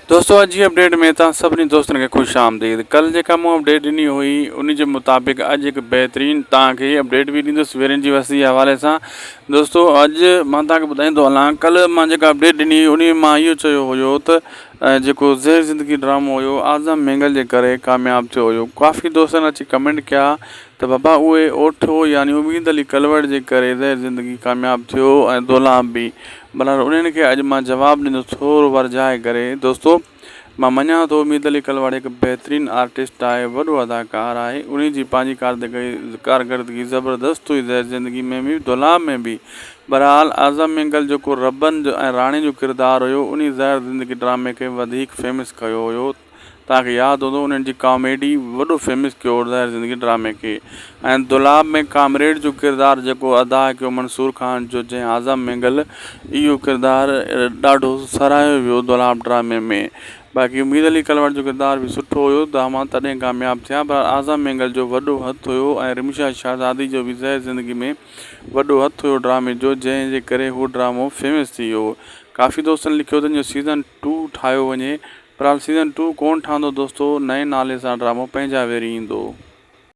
دوستو اڄ جي اپڊيٽ ۾ توهان سڀني دوستن کي خوش آمديد ڪل جيڪا مون اپڊيٽ ڏني هئي ان جي مطابق اڄ هڪ بهترين توهان کي اپڊيٽ به ڏيندس ويرين جي وسي جي حوالي سان دوستو اڄ مان توهان کي ٻڌائيندو هلان ڪل مان جيڪا اپڊيٽ ڏني هئي ان ۾ مان اهو چيو هيو ته جيڪو زهر زندگي ڊرامو هيو اعظم مينگل جي ڪري ڪامياب ٿيو هيو ڪافي دوستن اچي ڪمينٽ ڪيا ته بابا اهي اوٺو يعني اميد علي ڪلوڙ جي ڪري زهر زندگي ڪامياب ٿيو ۽ دولاب به بھرحال انهن کي اڄ مان جواب ڏيندس ٿورو ورجائي ڪري دوستو مان مڃان ٿو اميد علي ڪلوڙ هڪ بهترين آرٽسٽ آهي وڏو اداڪار آهي انهي جي پنهنجي ڪارڪردگي زبردست هئي زهر زندگي ۾ به دولاب ۾ به بھرحال اعظم مينگل جيڪو ربن ۽ راڻي جو ڪردار هيو انهي زهر زندگي ڊرامي کي وڌيڪ فيمس ڪيو هيو. توهان کي ياد هوندو انهن جي ڪاميڊي وڏو فيمس ڪيو ظاهر زندگي ڊرامي کي ۽ دولاب ۾ ڪامريڊ جو ڪردار جيڪو ادا ڪيو منصور خان جو جنهن اعظم مينگل اهو ڪردار ڏاڍو سراهيو ويو دولاب ڊرامي ۾ باقي اميد علي ڪلوڙ جو ڪردار به سٺو هيو ڊراما تڏهن ڪامياب ٿيا پر اعظم مينگل جو وڏو هٿ هيو ۽ رمشا شهزادي جو به زهر زندگي ۾ وڏو هٿ هيو ڊرامي جو جنهن جي ڪري هو ڊرامو فيمس ٿي ويو ڪافي دوستن لکيو ته ان جو سيزن ٽو ٺاهيو وڃي بھرحال سيزن ٽو ڪون ٺھندو دوستو نئين نالي سان ڊرامو پنھنجا ويري ايندو.